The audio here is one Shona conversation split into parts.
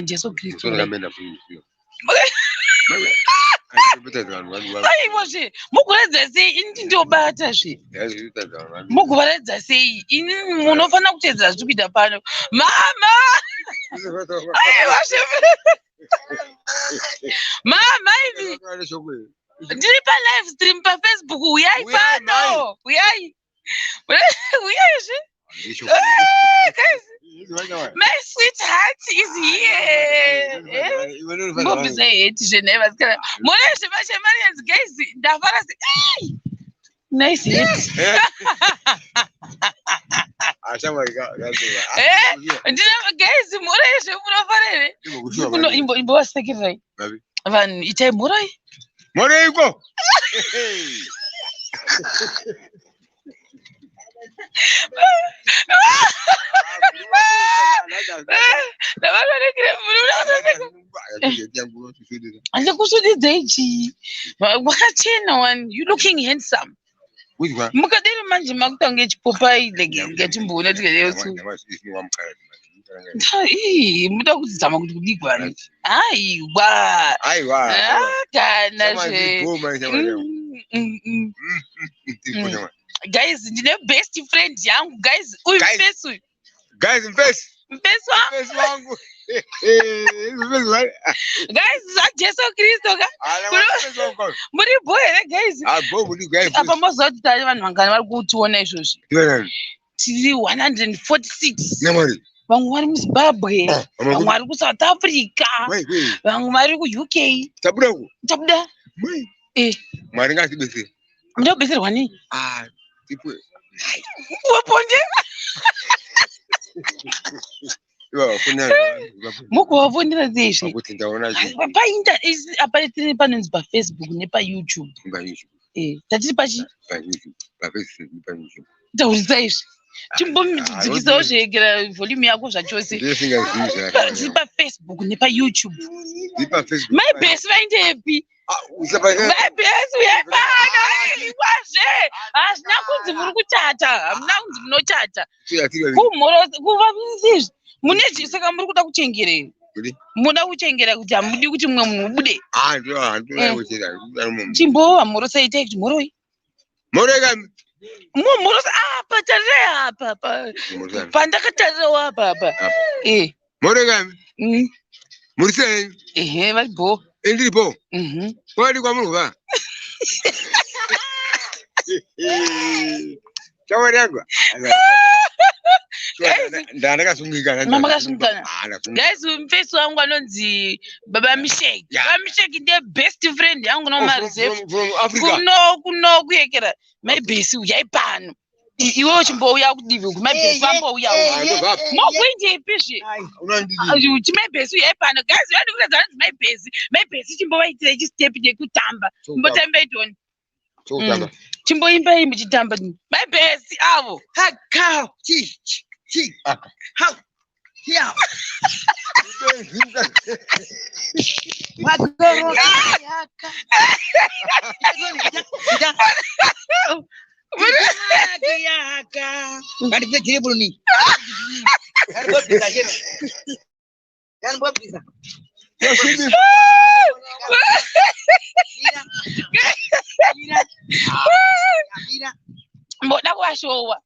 Jesu Kristu. Aivozve mukuratidza sei ini ndobata zve mukuvaratidza sei ini munofanira kuteedzera zviri kuita pano mama aivozve mama ini ndiri palive stream pafacebook uyai pano uyai uyai zve Guys, my sweetheart is here. Mbobvisa heti zvenhai vasikana. Mune zvemashemarians guys, ndafara se. Nice hat. Eh, ndine guys, mure zvemunofara here? Imbovasekererai. Vanhu itai mhoroi. Mhoreiko. Andikusvudidzei chii? Wakachena wani, you looking handsome. Mukadini manje makutange chipopai like ngatimboona tikadaisu. Muda kudzama kuti kudii kwani? Aiwa. Aiwa. Ah, kana zve. Guys, ndine best friend yangu guys. Uyu mfesi uyu. Guys, mfesi. Mfesi wangu. Mfesi wangu. Guys, zvaJesu Kristu ka. Muri bho here guys? Ah, bho muri guys. Apa moziva kuti tari vanhu vangani vari kutiona izvozvi. Tiri 146. Namwari. Vamwe vari muZimbabwe, Ah, vamwe vari kuSouth Africa, vamwe vari kuUK. Tabuda uko. Tabuda. Eh. Mwari ngatibetsere. Muda kubetserwa nei? Ah, tipwe. Waponde. Mukuvafonera sei zve? Kuti ndaona Painta apa tiri panonzi paFacebook nepaYouTube. Eh, tatiri pachi? PaYouTube, paFacebook nepaYouTube. Taurisa izvi. Chimbodzikisawo zvegera volume yako zvachose. Tiri paFacebook nepaYouTube. Mai Besi vaendepi? Mai Besi uyai pano ikwazve. Hazvina kunzi muri kuchata, hamuna kunzi munochata. Kumhorosa kuva izvi. Mune saka muri kuda kuchengerei? Munoda kuchengera kuti hamudi kuti mumwe munhu ubude. Chimbova mhorosa itai kuti mhoroi. Mhorosa apa tarirai apa pandakatarirawo apa apa. Eh. Mhoroi. Muri sei? Ehe, vari bho. Ndiripo. Kwadi kwamuri kubva? Shamwari yangu. Ndakasungikana. Makasungikana. Guys, mufesi wangu anonzi Baba Misheki. Baba Misheki ndiye best friend yangu no mareserve. Kuno kuno kuyekera. Mai Besi uyai pano. Iwe uchimbouya kudivi uku mai Besi vambouya uku. Mokuindepi zve? Chimai Besi uyai pano. Guys, vandikuratidza vanonzi Mai Besi. Mai Besi chimbovaitirai chistep chekutamba. Mbotamba itoni. Chimboimbai muchitamba. Mai Besi avo. Ha chi chi ha ya. Mboda kuvashowa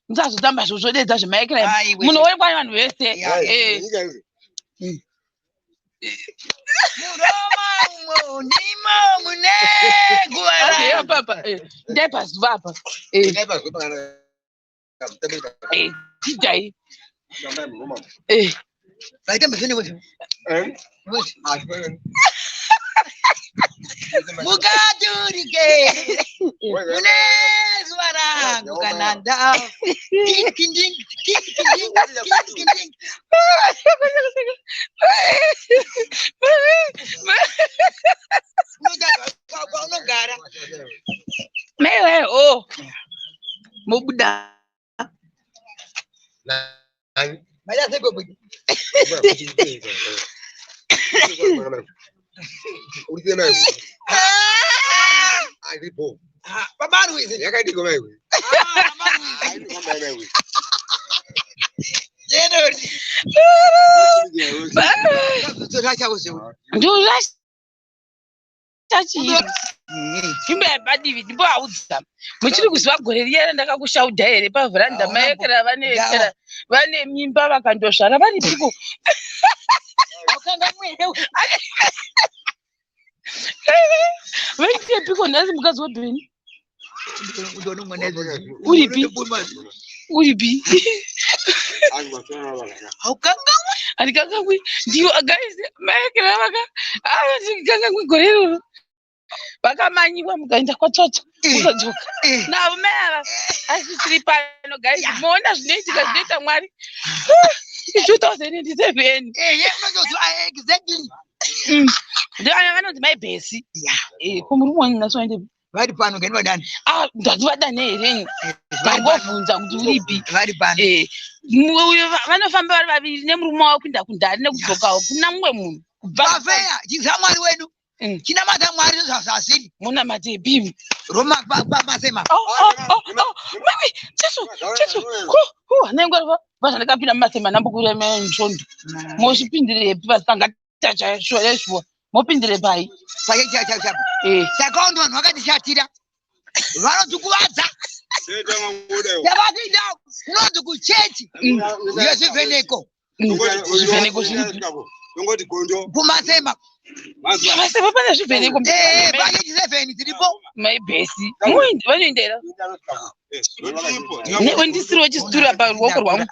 musazotamba zvozvodedza zvemaikira munoonekwa nevanhu vese. Ndai pazuva apa. Chidai. Mukaturike mune zuva rangu kana nda kwaunogara maiwe o mobuda Ndorasha chimbo yapadivi ndimboaudza. Muchiri kuziva gore riya randakakushaudha here pavhuranda? Maekera vanekera vane mimba vakandozvara varipiko? Vaitepiko nhasi mukadzi wabheni? Uripi? Uripi? Handikangamwi. Ndiyo guys, maekera vaka handikangamwi gore iroro. Vakamanyiwa mukaenda kwatsvatsva mukadzoka. Navo mai ava asi tiri pano guys, moona zvinoitika zvinoita Mwari. 2007. Ndiyo vanonzi mai Bhesi. Ko murume wanyu nhasi waendepi? Vari pano, ngeni vadani. Ah, ndati vadane here? Ndangovhunza kuti uripi. Vari pano. Uyo vanofamba vari vaviri nemurume wavo kuenda kundari nekudzokawo kuna mumwe munhu. Kubva Pafeya, chiziva Mwari wedu. Chinamata Mwari zvazvasiri. Munamate bimi. Roma pamasema. Oh, oh, oh, oh. Mami, Jesu, Jesu. Hu, hu, hanengwa vazvandakapinda mumasema ndambokuira nzvondo. Mozvipindirepi vasanga shuwa shuwa. Mopindire pai? Saka vanhu vanhu vakatishatira. Vanotikuvadza. Yavakuita kunonzi kuchechi yezvivheneko. Zvivheneko zviripi? Kumasema. Masema pane zvivheneko. Pane 7 dziripo. Mai Bhesi. Vanoenda here? Newe ndisiri wechisituru paruoko rwangu.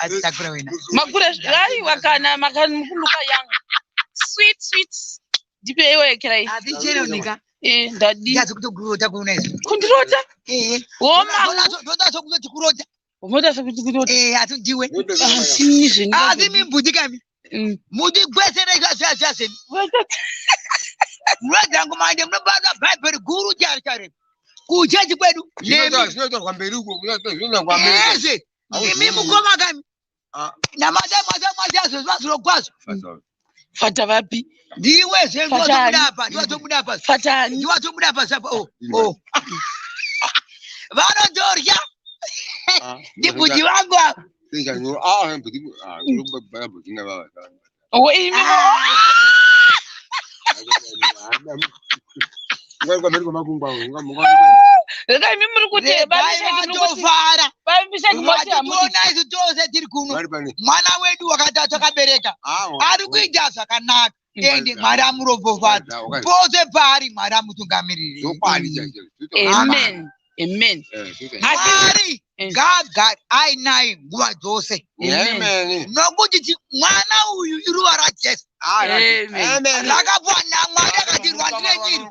Makura aiwa kana makuluka yanga. Sweet sweet. Ndipe iwe kerai. Aticheronika. Ndadi. Ndazi kutokurota kuona izvi. Kundirota? Woma. Ndoda sokutoti kurota. Unoda sekuti kurota. Asi ndiwe. Asi zvini. Asi mimbuti kami. Muti gwese nezvazvazvazvemi. Munodzangu mande munobata Bhaibheri guru chari chari. Kuchechi kwedu. Zvinotorwa mberi uko. Zvinotorwa mberi. Eze. Imi mukoma kami. Namata mata mata zvazviro kwazvo. Fata vapi? Ndiwe zvengozobuda apa, ndiwe zobuda apa. Fatani. Ndiwe zobuda apa sapa. Oh, oh. Vanodorya. Ndibhuti vangu ava. Oh, imi. Rega imi muri kuti vatofara. Vationa isu tose tiri kuno. Mwana wedu wakati takabereka. Ari kuita zvakanaka. Ende Mwari amuropofadza. Pose paari Mwari amutungamirire. Amen. Amen. Mwari ngaagare ainaye nguva dzose. Amen. Nokuti mwana uyu iruva raJesu. Amen. Rakapuwa naMwari akati rwandirenyiri.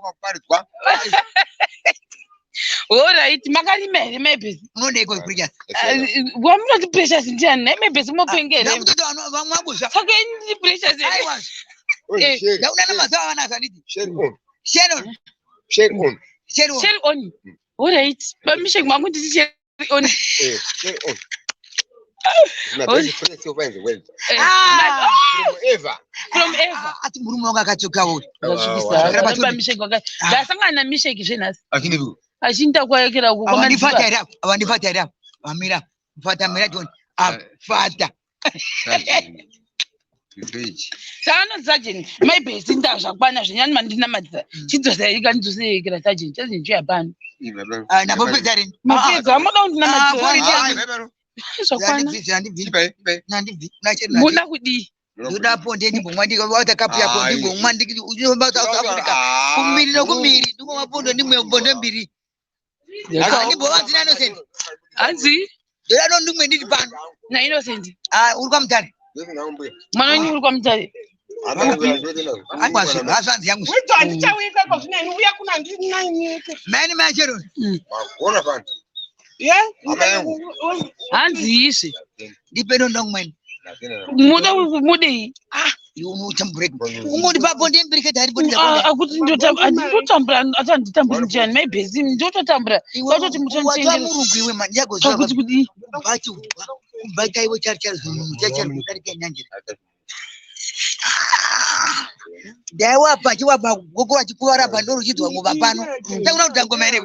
Alright, makarima here mai Bhesi? Unodeiko Precious? Wamunoti Precious ndiani? Nhai mai Bhesi mopenge here? Ndakutoti vamwe vakuzva. Saka ini ndiri Precious here? Aiwa. Ndakuda namazuva avana zvanditi. Sharon. Sharon. Sharon. Sharon. Alright. Bamishek mangu nditi Sharon. Sharon. My best friend so far in the world. From ever. From ever. Ati murume wangu akatsoka uyu. Ndasangana naMishek zvenhasi. Achinda kwayekera uko Awandifata here apo? Awandifata here apo? Amira. Fata mira John. Afata. Saka sajeni mai Bhesi ndazvakwana zvenyani mandinamatisa. Chidzosai kandidzosei sajeni. Sajeni chiya pano. Ndapopedza rini? Mapedza amoda kundinamatisa. Zvakwana. Muda kudii? Ndoda ponde ndimbomwa ndikabata kapu yako ndimbomwa ndikubata South Africa. Kumiri nokumiri ndingomwa pondo ndimwe pondo mbiri. Ndimbova dzina Innocent. Hanzi? Ndoda no ndimwe ndiri pano. Na Innocent. Ah, uri kwaMutare. Mwana wenyu uri kwaMutare. Aiwa hazvanzi yangu. Wito handichauita iko zvino ini uya kuna ndinanyike. Mani mai Sharon. Magona pano. Ye? Hanzi izvi. Ndipe ndo ndongmweni. Muda mudei? Ah, iwe unotambura. Ungoti papo ndembiri kete hari bonde. Akuti ndotambura ati handitamburi ndiani mai Bhesi ndototambura. Kwatoti mutonditengera. Murungu iwe mani yagoziva. Kuti kudii? Kubati kubata iwe chari chari zvinhu chari chari kudarika nyanjira. Ndaiwapa chiwapa gogo vachikuvara pa ndoruchidzwa ngoma pano. Takuna kuridza ngoma here?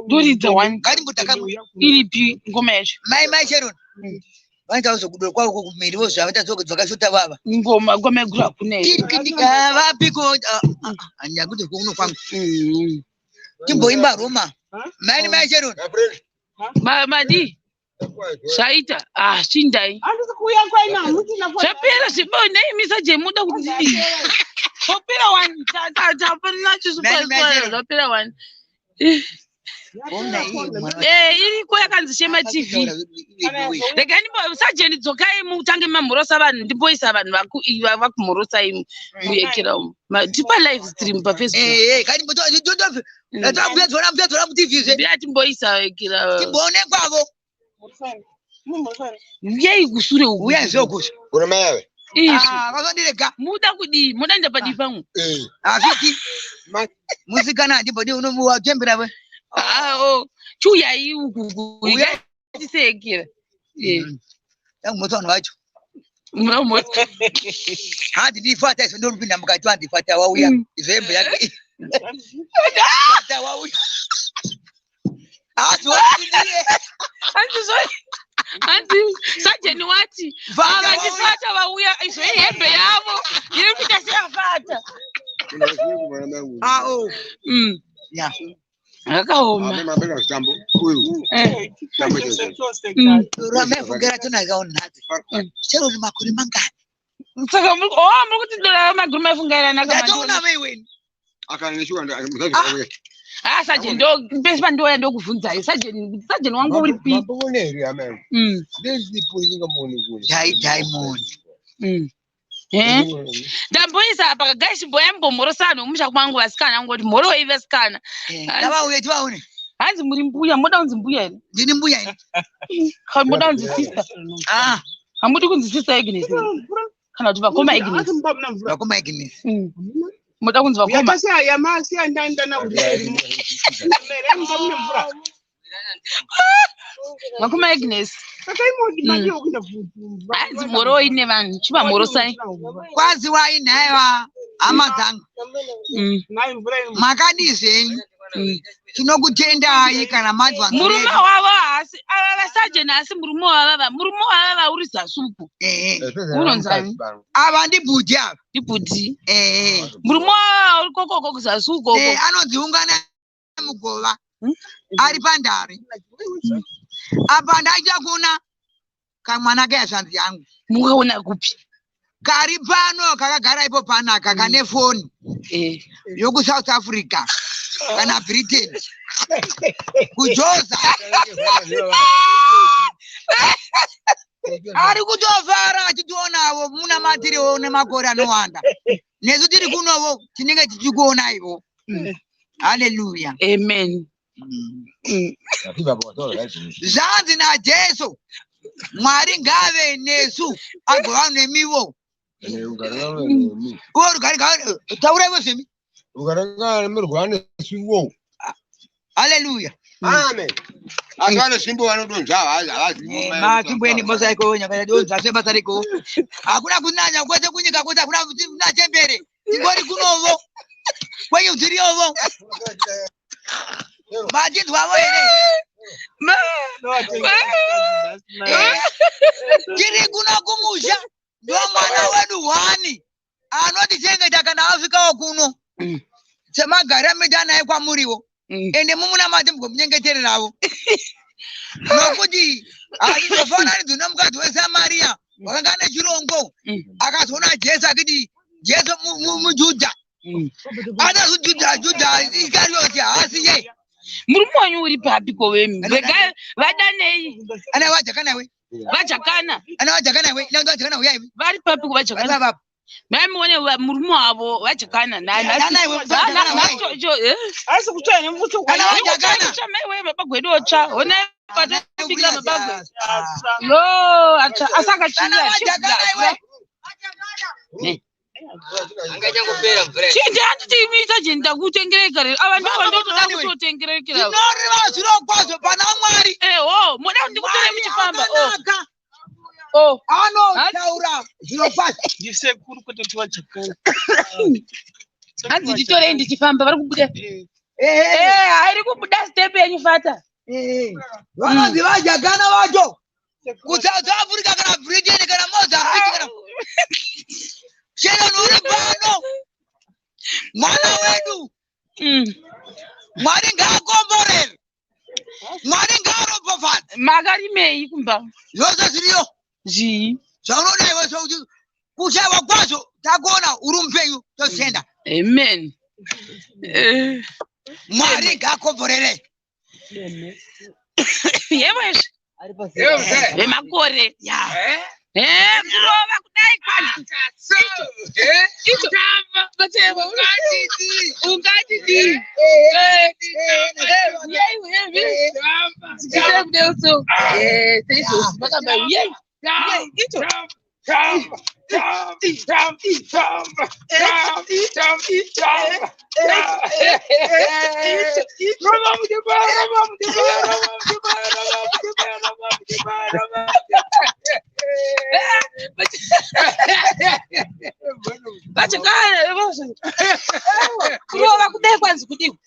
Ndoridza one. Ngatimbotakamwe. Iripi ngoma yacho? Mai mai Sharon. Vanoita kuzokudura kwavo kumhiri vozvava dzakashota vava. Ngoma kwamaiguru hakuna here? Vapiko hanyakuti kuno kwangu. Timboimba Roma. Maini mai Sharon. Madi zvaita ah chindai. Handisi kuuya kwaina hamutina Zvapera zvibo nei misaje muda kuti dii? Zvapera wani tapana Mai mai Sharon. zvapera wani. Ona iye mwana. Eh iriko yakanzi Shema TV. Regai ndimbo sajeni dzokai mutange mamhorosa vanhu ndimboisa vanhu vakumhorosai muyekera umu. Tipa live stream paFacebook. Eh eh kati mboto mbuya dzona mbuya dzona muTV zve. Mbuya timboisa yekera. Timboonekwavo. Uyai kusure uku. Uyai zve uku. Kuna mai ave. Izvi. Ah vazondirega. Muda kudii? Muda kuenda padii pangu? Eh. Hazviti. Ma- Musikana handimbodi unomuwatembera we. Ah, oh. Chiuyai uku. Uyai. Tisekera. Eh. Ndangumotsa vanhu vacho. Munomo. Handi ndifata izvo ndorupinda mukati wandifata wauya. Izvo hembe yake. Fata wauya. Asi wauya. Hanzi zvo hanzi sajeni wati Fata ava wauya. ndifata vauya izvo ihembe yavo iri kuita seyafata. Kuna kuna mai angu. Ah oh. Ya. Zvakaoma. Ame mabeka zvitambo. Uyu. Eh. Chitambo ichocho. Ramefungera tonakaona nhadzi. Chero ni makore mangani? Saka muri oh muri kuti dora maguru mafungaira naka Ndatoona mai weni. Akanishuwa musazi. Ah sajeni ndo pese pandouya ndokuvhunzai sajeni sajeni wangu uri pi. Mabone here hama yangu. Ndezvipo isingamuoni kune. Dai diamond. Eh? Ndamboisa apa guys mboyambomhorosa vanhu vemumusha kwangu vasikana ngoti mhoroi vasikana. Ngavauye tivaone. Hanzi muri mbuya moda kunzi mbuya here? Ndini mbuya ini. Kana moda kunzi sister. Ah, Hamudi kunzi sister Agnes here? Kana kuti vakoma Agnes. vakoma Agnes. Moda kunzi vakoma. Vakoma Agnes. Hanzi mhoroi nevanhu chivamhorosai. Kwaziwai nhaiwa hama dzangu. Makadii zvenyu? Tinokutendai kana manzwa Murume wavo haasi ava vasajeni asi murume wavava murume wavava uri zasupu Ehe. Unonzani? Ava ndibhudhi ava. Ndibhudhi. Ehe. Murume wavava uri kokoko kuzasi ukoko. Eh, anonzi ungana mugova ari pandare. Apa ndaita kuona kamwana kehazvanzi yangu. Mukaona kupi? Kari pano kakagara ipo panaka kane foni yokuSouth Africa kana Britain kuJoza. Ari kutofara achitionawo munamatiriwo nemakore anowanda. Nesu tiri kunowo tinenge tichikuonaiwo. Haleluya. Amen. Zvanzi naJesu, Mwari ngave nesu agova nemiwo. Uwo rugare tauraiwo zvemi. Haleluya. Amen. Asi vane svimbo vanodonzva havazi. Matimboeni basa iko nyakadonzva sebasa riko. Hakuna kunanya kwese kunyika kwese hakuna kuna chembere. Tingori kunovo. Kwenyu dziriyovo. Machinzwavo here? Tiri kuno kumusha ndo mwana wedu hwani anotichengeta kana asvikawo kuno. Semagari amoita naye kwamuriwo. Ende mumunamate mugomunyengetereravo. Nokuti hazvizofananidzwi nemukadzi weSamaria wakanga ane chirongo akazoona Jesu akiti Jesu muJudha. Atazi Judha Iskarioti haasi ye. Murume wenyu uri papi kovemi? Regai vadanei. Ana vajakana we. Vajakana. Ana vajakana we. Ina vajakana uyai. Vari papi kuvajakana? Vari papi. Mai muone murume wavo vajakana nani? Nana iwe vajakana we. Asi kutsva nembuto. Ana vajakana. Kutsva mai we baba gwedu otsva. Honai patobikira baba gwedu. Yo atsva asi akachiya. Ana vajakana iwe. Chinja handiti imi sajeni ndakutengerekera rero. Ava ndo vandotoda kutotengerekera. Tinoreva zvirokwazvo pana Mwari. Eho, moda kuti ndikutore muchifamba. Oh. Akanaka. Oh. Anotaura zvirokwazvo. Ndisekuru kwete kuti vajakana. Hanzi nditorei ndichifamba vari kubuda. Eh, Eh, hairi kubuda step yenyu fata. eh. Vanonzi vajakana vacho. KuSouth Africa kana Britain kana Mozambique kana Sharon uri pano. Mwana wedu. Mwari ngaakomborere. Mwari ngaaropafadze. Makarimei kumba? Zvose zviriyo. Zvii? Zvaunoda iwe zvokuti kushaiwa kwazvo takuona uri mupenyu tozvitenda. Amen. Mwari ngaakomborere. Yebo izvi. Vemakore. Eh, kurova kudai kwanzi. Ungati dii? Kurova kudai kwanzi kudiwa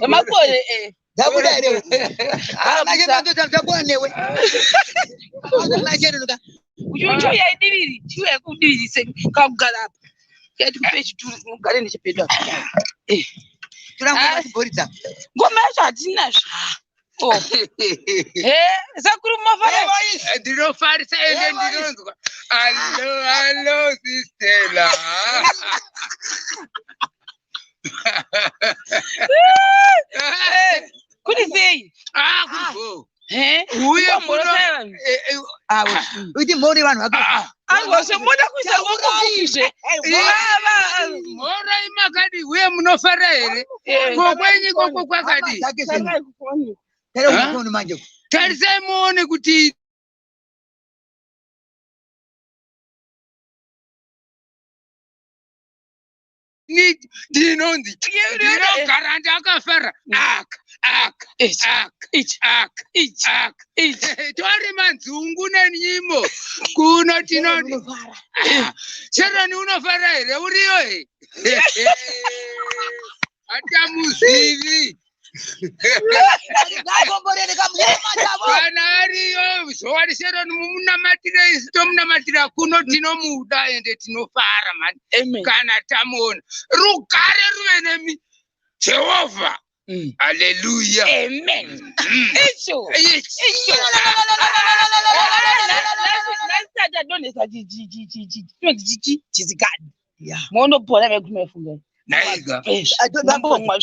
makore. Ndabuda here? Takuwa newe. Uchiuya idiviri, chiuya kudiviri kakugara apa. Kaiti kupe chituru mugare nechepedu apa. Turangoboridza. Ngoma yacho hatinazvo. Oh. Sekuru mafara. Ndinofarisa ende ndinonzwa. Allo, allo, sistela. Kuri sei? Ah, kuri bo. Eh? Uye Ngomorosai muno. vanhu. Uti mhori vanhu vako. Aiwa, semoda kuisa ruoko kupizve. Mhorai makadi uye munofara here? Ko kwenyu ikoko kwakadi? Tarisai muone kuti ndinonzi ndinogara ndakafara aka aka aka aka aka torima nzungu nenyimo kuno tinoti Sheroni unofara here uriyo he hatamuzivi kana ariyo zowari Sheroni mumunamatire isu tomunamatira kuno tinomuda ende tinofara mani kana tamuona. Rugare ruve nemi Jehovha. Haleluya. Amen. Icho. Icho. Nhasi tadonhesa chizikadi. Mondopora vekumefunga. Naiga. Mbomwa.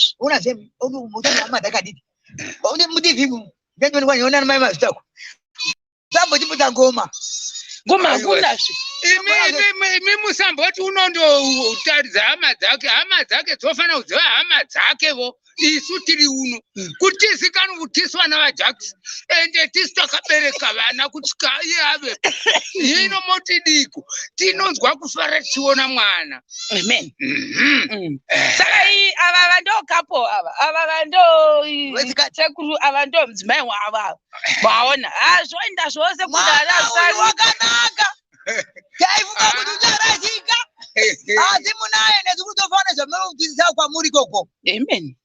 Ngoma. Ngoma hakunazve. Imi musamboti unondotaridza hama dzake, hama dzake dzofanira kuziva hama dzakevo. Isu tiri uno kutizikanwa kuti tisu vana vaJacks ende tisu takabereka vana kusvika iye avepo. Hino motidiko tinonzwa kufara tichiona mwana. Amen. Saka ava vando kapo ava ava vando sekuru ava ndo mudzimai wavo ava. Vaona zvoenda zvose kudara wakanaka. Taifunga kuti ucharashika. Asi munaye nezvekutofana zvamunodzidzisa kwamuri ikoko. Amen.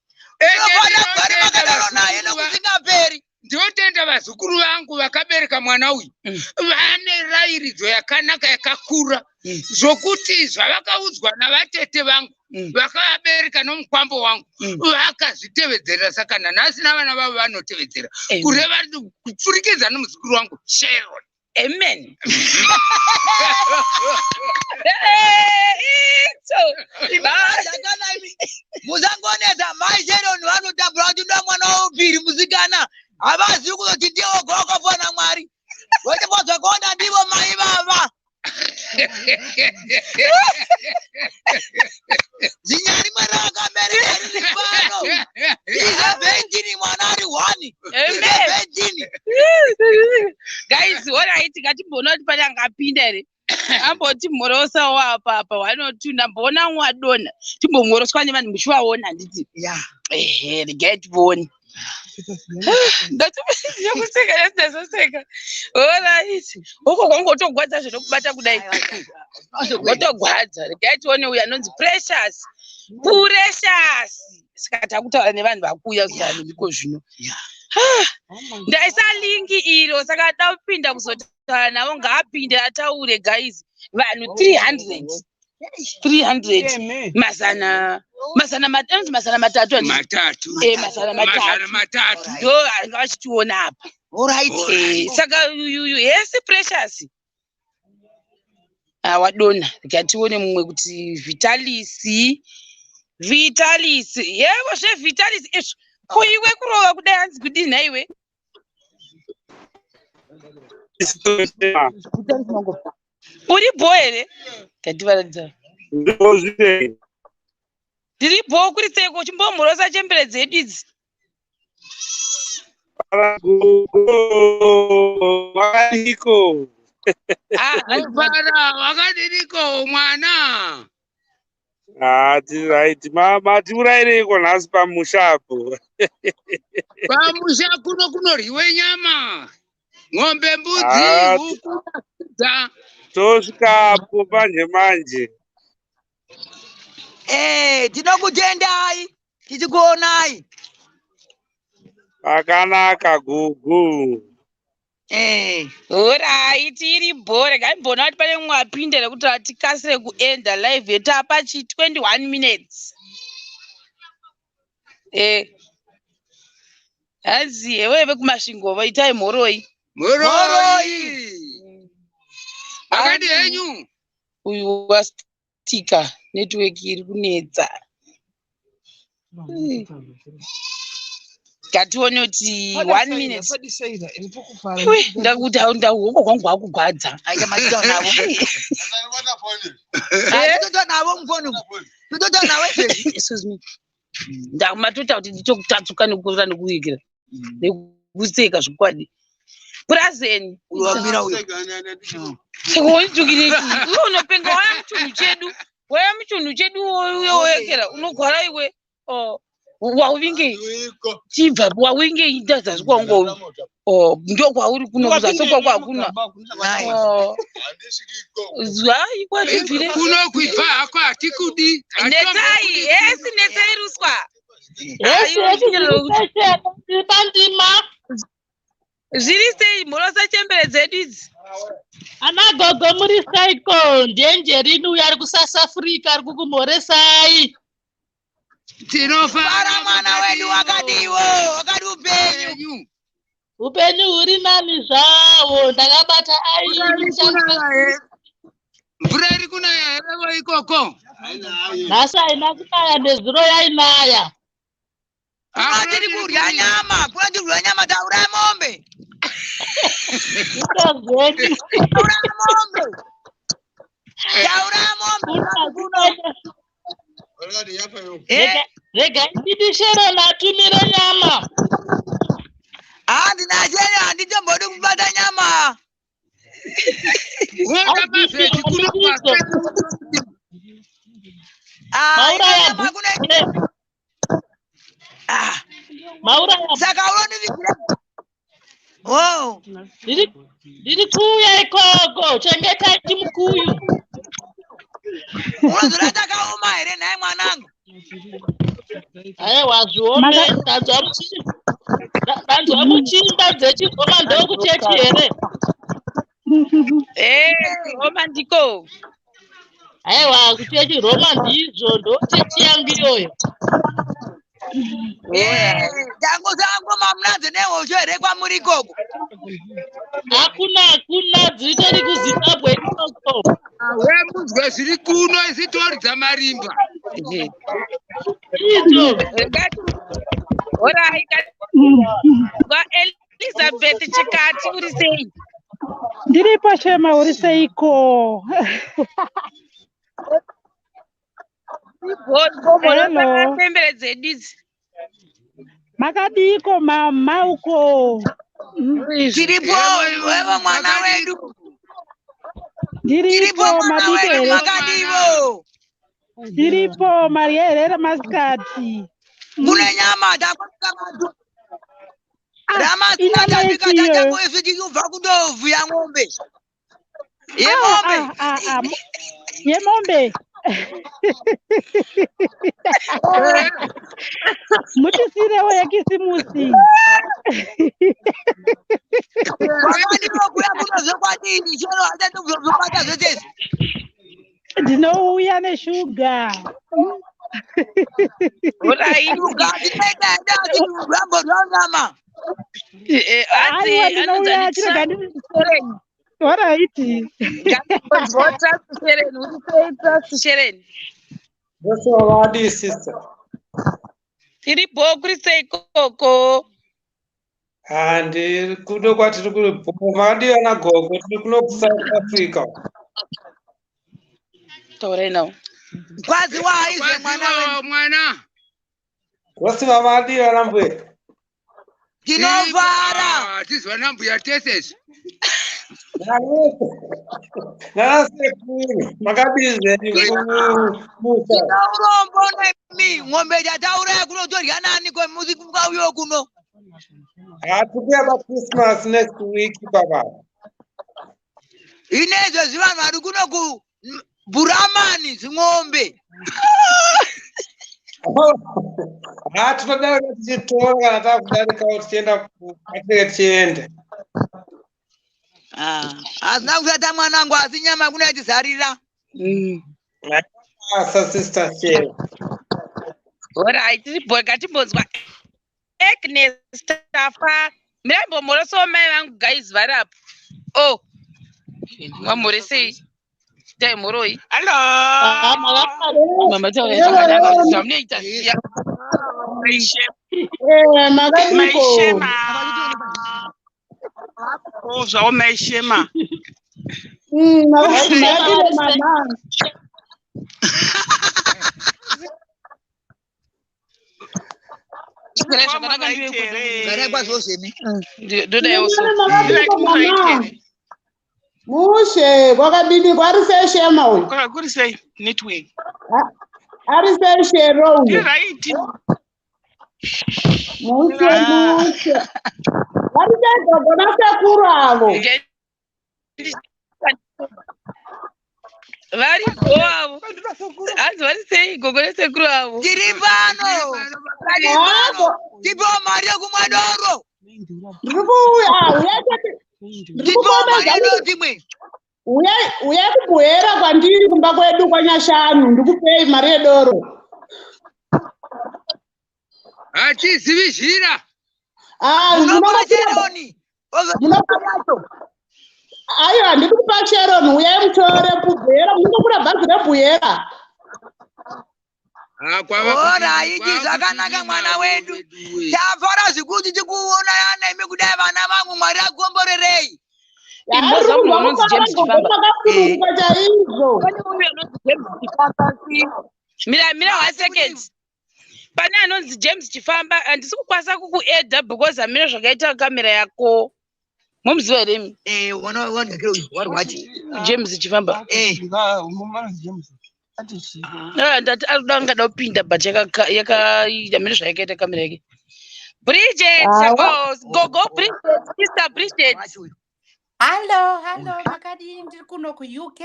Ndinotenda vazukuru vangu vakabereka mwana uyu vane rairidzo yakanaka yakakura zvokuti zvavakaudzwa navatete vangu vakavabereka nomukwambo wangu vakazvitevedzera. Saka nanhasi navana vavo vanotevedzera kureva kupfurikidza nomuzukuru wangu Sharon. Amen. Musangonetsa mai Sharon vanotambura kuti ndo mwana wopiri musikana havazivi kuzoti ndiye woga wakapuwa naMwari. Votipo zvakaona ndivo mai vava. Zinya rimwe rakabereka riri pano. Ize 17 mwana ari 1. Ize 17. Guys, alright, ngatimboona kuti pane angapinda here. Amboti mhorosawo apa apa 1 or 2 ndamboona wadonha. Timbomhoroswa nevanhu muchivaona handiti. Ehe, regai tione. Ndatokuseka ndazoseka. Alright. Uko kwangotogwadza zvinokubata kudai. Ngotogwadza. Regai tione uyu anonzi Precious. Precious. Saka takutaura nevanhu vakuuya kuzara nemiko zvino. Ndaisa linki iro, saka ada kupinda kuzotaura navo ngaapinde ataure. Guys, vanhu 300, 300, mazana matatu, handiti? Matatu. Eh, mazana Mazana matatu. matatu. Ndo anga vachitiona apa. Alright. Eh, saka uyuyu hesi Precious. Ah, wadona. Rega tione mumwe kuti Vitalis. Vitalis, yevo zveVitalis izvo. Ko iwe, kurova kudai, hanzi kudini nhaiwe? Uri bho here? Ngativaratidza. Ndozvei. Ndiri bho, kuri seko? Chimbomhorosa chembere dzedu idzi. Gogo, wakadiko? Ah, Para wakadiniko, mwana? Ah, tiri right. Matiurayireiko nhasi pamusha apo? Pamusha kuno kunoryiwe nyama, ng'ombe, mbudzi, Ah, huku dza Tosvikapo manje manje. Eh, tinokutendai tichikuonai. Pakanaka, gugu. Eh. Alright, iri bho. Regai mbona kuti pane mumwe apinda nekuti tikasire kuenda live yetu apa chi 21 minutes. Eh, hanzi hewe vekuMasvingo, itai mhoroi. Mhoroi, makadi henyu? Uyu wastika, network iri kunetsa. Ngatione kuti one minute. Iwe, ndakuti ndahuoko hwangu hwakugwadza. Aita matita navo. Titoita navo mufoni. Titoita navo izvezvi. Excuse me, ndamatota kuti nditokutatsuka nekura nekuikira nekuseka zvokwadi purazeni. Uyu wamira uyu. Saka waitukirei iwe? Unopenga. Waya muchunhu chedu, waya muchunhu chedu, uye woyekera unogwara iwe. Oh, wauvingei? Chibva, wauvingei? Ndazasi kwangu ndo kwauri kuno, kuzasi kwako hakuna. Oh. Hai, kwatibvire. Kuno kuibva hako hatikudi. Netsai, hesi Netsai Ruswa. Hesi, hesi, tiri pandima. Zviri sei? Mhorosa chembere dzedu idzi. Ana gogo, muri seiko? Ndenjerini uyo ari kuSouth Africa ari kukumhoresai. Tinofara. Para mwana wedu, wakadiwo, wakadi upenyu? Upenyu huri nani zvawo, ndakabata aini. Mvura iri kunaya herevo ikoko? Nhasi haina kunaya, nezuro yainaya. Kuna tiri kurya nyama, kuna tiri kurya nyama, tauraya mombe. Ito zvedu. Tauraya mombe. Tauraya mombe. Kuno. Eh, Regai nditi Sharon atumire nyama. Handina chene, handitombodi kubata nyama. Woda mavheji kuno. Ah, Mauraya nyama kune. Ah, Mauraya. Saka unondivigira. Oh, Ndiri kuuya ikoko, chengetai chimukuyu. Unozoda takaoma here nhai mwanangu? Aiwa, zviome. Ndanzwa muchimba dzechigoma, ndokuchechi here? Eh, Roma ndiko. Aiwa, kuchechi Roma ndizvo, ndochechi yangu iyoyo. Eh, tangu zangu mamunadzo nehosho here kwamuri ikoko? Hakuna, hakuna, dziritori kuZimbabwe ikoko. Wemunzwe zviri kuno, isitori dzamarimba. Izvo. Alright, Elizabeth Chikati, uri sei? Ndiripo Shema, uri seiko? Hello. Pembere dzedu idzi. Makadiko mama uko? Tiripo, wewe mwana wedu. Ndiripo. Tiripo mwana Madiko wedu, here? makadivo? Ndiripo, mari here masikati? Kune nyama takwika matu. Ah, Ramasikati inyama tasvika yechiyo. tatako isu tichibva kundovhuya ng'ombe. Yemombe. Ah, ah, ah, yemombe. Mutisirewo yekisimusi. Wakadiwa kuya kuno zvekwadini chero hatati kuzobata zvese izvi. Ndinouya neshuga. Orai. Shuga tinoita hedu asi rambo rwanyama. Hanzi Aiwa anonzi ndinouya ani chirega Trust ndi Shereni. Oraiti. Ngatimbonzwa Trust Shereni. Uri sei Trust Shereni? Vose vavadii sister. Tiri bho kuri sei koko? Handi kuno kwatiri kuri bho. Makadii ana gogo tiri kuno kuSouth Africa. Taurai nawo. Kwaziwai zve mwana Kwaziwa wedu. mwana. Vose vavadii ana mbuya. Tinofara. Hatisi vana mbuya tese izvi. Nana sekuru makadii zvenyu kumusha. Tine urombo nemi ng'ombe dzatauraya kuno torya nani kwemusi mukauyiwo kuno. Hatikuya paChristmas next week baba. Ine izvezvi vanhu vari kuno ku Bhuramani zving'ombe. Ha tinodarika tichitora kana takudarikawo tichienda kwatinenge tichienda. Hazvina kushata mwanangu asi nyama kuna yatizarira. Asa sister Shero. Orai tiri bho ngatimbonzwa Agnes Tafa. Mirambomhorosawo mai vangu guys vari apo. Oh. Vamhoresei. Tai mhoroi. Hello. Mama taurai zvakanaka kuti zvamunoita zviya. Makadiko. Maishema. Oh, zvawo maishema. Makadiko mama. Garai zvakanaka ndiwe Here. Garai kwazvo zvemi. Ndodaiwo so. Makadiko mama. Mushe kwakadini kwari sei Shema uyu? Kwaka kuri sei network. Ari sei Shero Ndiri uyu? right. Mushe mushe. Vari sei gogo nasekuru avo? Vari bho avo. Hanzi vari sei gogo nesekuru avo. Tiri pano. Tiri pano. Tipewo mari yekumwa doro. Ndiri kuuya uyai tete. Ndiri Tipewo mari kukomedza yedoro timwe. Uyai uyai kuBuhera kwandiri kumba kwedu kwaNyashanu ndikupei mari yedoro. Hatizivi zhira. Ah, Unopa munongokwira Sheroni. Aiwa handidi kupa Sharon uyai mutore kuBuhera munongokwira bhazi reBuhera. Oraiti zvakanaka mwana wedu. Tafara zvikuru tichikuona nemi kudai vana vangu Mwari akomborerei. Imboza munhu unonzi James Chifamba. Makasununguka chaizvo. Pane uyu anonzi James Chifamba. Mira mira one second. Pane anonzi James Chifamba handisi kukwanisa kukuedha because hamina zvakaita kamera yako. Momuziva here imi? Eh, wana wana uyu warwachi. James Chifamba. Eh. Ah, ndati ari kuda angada kupinda but yaka yaka hamina zvayakaita kamera yake. Bridget, oh, gogo Bridget, sister Bridget. Hallo, hallo, makadii? Ndiri kuno kuUK.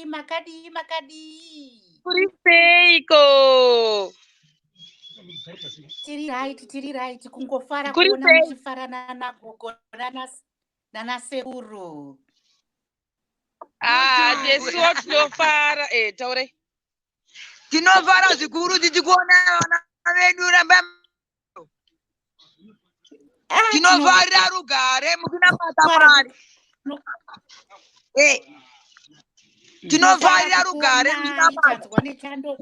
Makadii, makadii? Kuri seiko? Tiri right, tiri right. Kungofara Kuri kuona sei? muchifarana nagogo nanasekuru. Ah, nesuwo tinofara. Eh, taurai. Tinofara zvikuru tichikuona vana vedu ramba. Tinofarira rugare muchinamata Mwari. Eh. Tinofarira rugare muchinamata. Tanzwa nechando.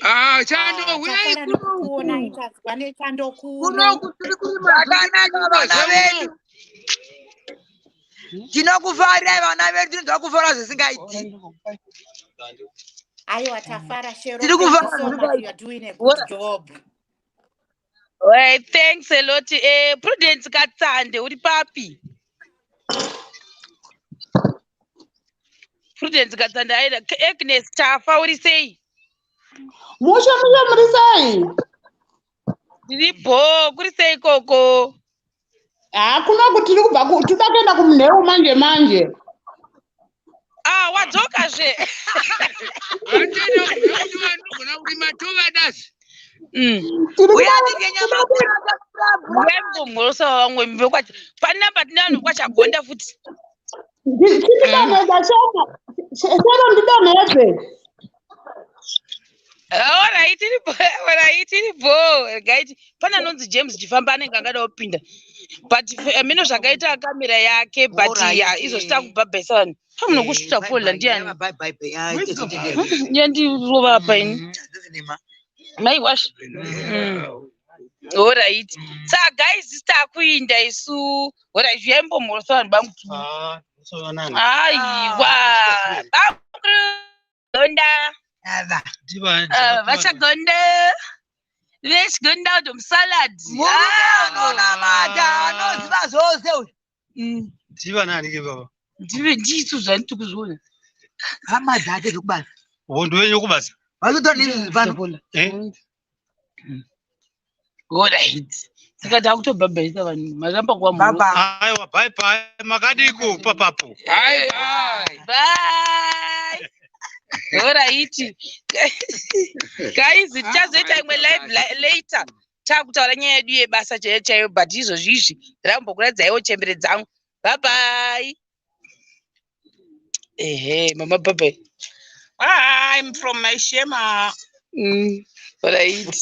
Ah, chando uyai Tafara nekukuonai, tanzwa nechando kuno. kunoku tiri kurima Zvakanaka vana vedu. Tinokufarirai vana vedu tinonzwa kufara zvisingaiti. Aiwa, tafara Shero. Tiri Thank you kufara so much. zvisingaiti. You are doing a good job. Well, thanks a lot. Eh, Prudence Katsande, uri papi? Prudence Katsande aida. Agnes Tafa uri sei? Mushe mushe muri sei? Ndiri bho, kuri sei koko? Hakuna kuti tiri kubva toda kuenda kumunheu manje manje. Ah, Ah, wadzokazve. Vatenda kuti vanogona kurima tovadazve. Uya tidye nyama. Vaimbomhorosa vamwe vekwacho panapa tine vanhu vekwachagonda futi. Chindidonhedza Shema. Shero ndidonhedze. Alright, iripo, alright, iripo. Regai pane anonzi James Chifamba anenge angada kupinda. But mino zvakaita kamera yake but ya izvo takubhabhaisa vanhu. Pamuno kusvika fola ndiani? Bye bye bye. Ah, Yandirova apa ini. Mai wash. Alright. Saka guys, takuinda isu. Alright, zvaimbomhorosa vanhu vangu. Aiwa. Gonda. Ava. Ah, vachagonda. Vechigonda kuti musalad. Murume anonamata anoziva zvose uyu. Ndiva nani ke baba? Ndive ndisu zvandiri kuzviona. Hama dzake dzokubasa. Hondo yenyu kubasa. Vanotora nezvi pano. Eh? Alright. Saka takutobhabhaisa vanhu. Maramba kuva mhorosa. Aiwa, bye bye. Makadiko papapo. Bye bye. Bye. Alright. Guys, tichazoita imwe live later. Takutaura nyaya yedu yebasa chaiyo chaiyo but izvozvi izvi ndambokuradzaiwo chembere dzangu. Bye bye. Ehe, mama bye bye. I'm from my Shema. Alright.